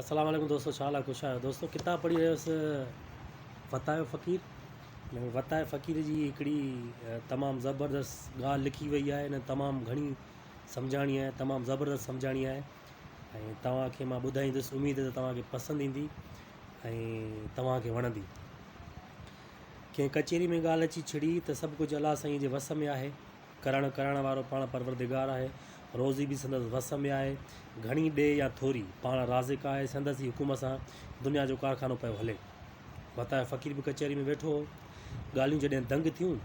السلام عليڪم دوستو ڇا حال آهي خوش آهيو دوستو ڪتاب پڙهي رهيو هوس وتايو فقير ۾ وتايو فقير جي هڪڙي تمام زبردست ڳالهه لکي وئي آهي ان تمام گهڻي سمجهاڻي آهي تمام زبردست سمجهاڻي آهي ۽ توهان کي مان ٻڌائيندس اميد ته توهان کي پسند ايندي ۽ توهان کي وڻندي ڪنهن ڪچهري ۾ ڳالهه اچي ڇڙي ته سڀ ڪجهه الله سائين جي وس ۾ آهي ڪرڻ ڪرائڻ وارو پاڻ پروردگار آهي، روزي به سندس وس ۾ آهي، گهڻي ڏي يا ٿوري، پاڻ رازق آهي، سندس ئي حڪم سان دنيا جو ڪارخانو پيو هلي. وتايو فقير به ڪچهري ۾ ويٺو هو. ڳالهيون جڏهن دنگ ٿيون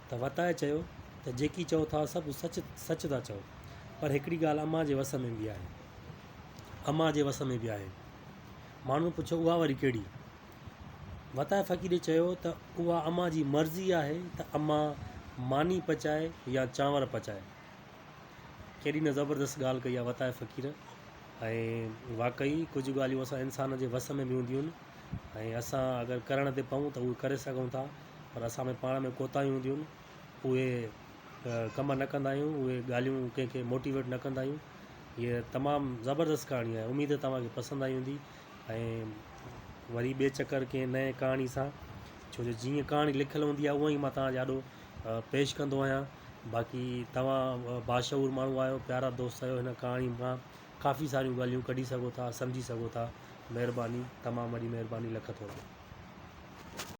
ته وتائي چيو ته جيڪي چئو ٿا سڀ سچ سچ ٿا چئو، پر هڪڙي ڳالهه امان جي وس ۾ به آهي. امان جي وس ۾ به آهي. ماڻهن پڇيو اها وري ڪهڙي؟ وتائي فقير چيو ته اها امان جي مرضي آهي ته امان ماني پچائي يا چانور پچائي. ڪيڏي نه زبردست ڳالهه ڪئي آهي وتائي فقير ۽ واقعي ڪجهه ڳالهيون اسان انسان جي وس ۾ به هونديون آهن ۽ اسان اگر ڪرڻ تي پئون ته اهي ڪري سگهون ٿا پر اسان ۾ پاڻ ۾ ڪوتاهيون هونديون آهن اهي ڪم نه ڪندا آهيون اهي ڳالهيون ڪنهن کي موٽيويٽ نه ڪندا آهيون هيء تمام زبردست ڪهاڻي آهي اميد توهان کي پسند آئي هوندي ۽ وري ٻئي چڪر ڪنهن نئين ڪهاڻي سان ڇو جو جيئن ڪهاڻي لکيل هوندي آهي اونئن ئي مان توهان جي آڏو پيش ڪندو آهيان باقي توهان باشعور ماڻهو آهيو پيارا دوست آهيو هن ڪهاڻي مان ڪافي ساريون ڳالهيون ڪڍي سگهو ٿا سمجهي سگهو ٿا مهرباني تمام وڏي مهرباني لک ٿورا.